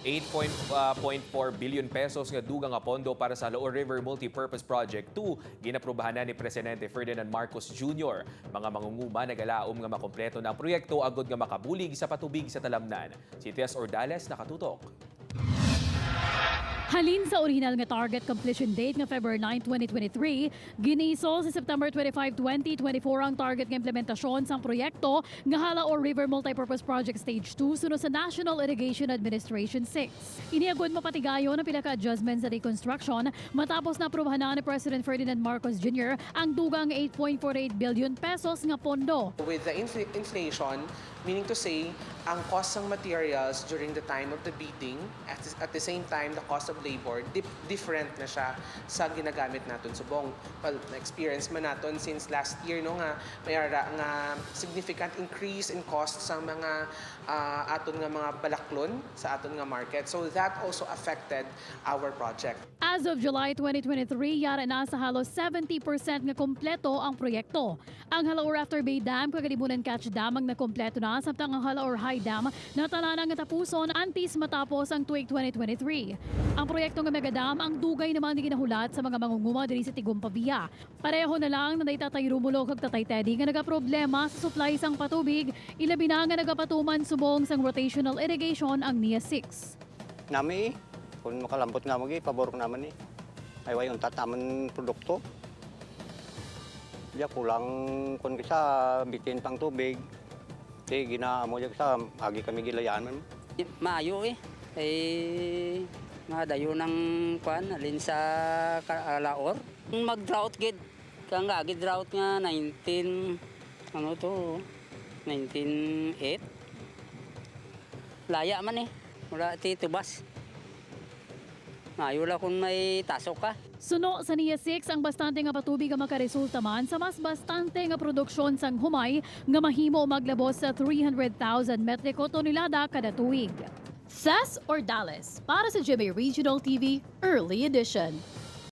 8.4 billion pesos nga dugang nga pondo para sa Jalaur River Multipurpose Project 2 ginaprubahan na ni Presidente Ferdinand Marcos Jr. Mga mangunguma nagalaom nga makompleto na ang proyekto agod nga makabulig sa patubig sa talamnan. Si Tess Ordales, nakatutok. Halin sa original nga target completion date nga February 9, 2023, ginisol sa September 25, 2024 ang target nga implementasyon sang proyekto nga Jalaur River Multipurpose Project Stage 2 suno sa National Irrigation Administration 6. Ini agod mapatigayon ang pila ka adjustments sa reconstruction matapos na aprubahan na ni President Ferdinand Marcos Jr. ang dugang 8.48 billion pesos nga pondo. With the inflation, meaning to say, ang cost ng materials during the time of the bidding, at the same time, the cost of labor, different na siya sa ginagamit naton subong. Well, na-experience man naton since last year, no, nga may ara nga significant increase in cost sa mga aton nga mga balaklon sa aton nga market. So that also affected our project. As of July 2023, yara na sa halos 70% nga kompleto ang proyekto. Ang Jalaur After Bay Dam kag Kalibunan Catch Dam ang nakompleto na, samtang ang Jalaur High Dam natala nga tapuson antis matapos ang tuig 2023. Ang proyekto nga Mega Dam ang dugay naman ni ginahulat sa mga mangunguma diri sa Tigum Pavia. Pareho na lang na Tatay Romulo kag Tatay Teddy nga nagaproblema sa supply sang patubig, ilabi na nga nagapatuman subong sang rotational irrigation ang NIA 6. Nami eh. Kung makalambot nga mo, pabor ko naman eh. Ay, way, untat naman produkto. Diya, kulang kun sa bitin pang tubig. Di, ginaamo diya sa agi kami gilayaan man. Maayo eh. Eh, madayo ng kwan, alin sa Laor. Mag-drought gid. Kang nga drought nga 19 ano to 1908. Laya man eh. Wala ti tubas. Maayo la kung may tasok ka. Suno sa NIA 6, ang bastante nga patubig ang makaresulta man sa mas bastante nga produksyon sang humay nga mahimo maglabos sa 300,000 metriko tonelada kada tuig. Cess Ordales para sa GMA Regional TV Early Edition.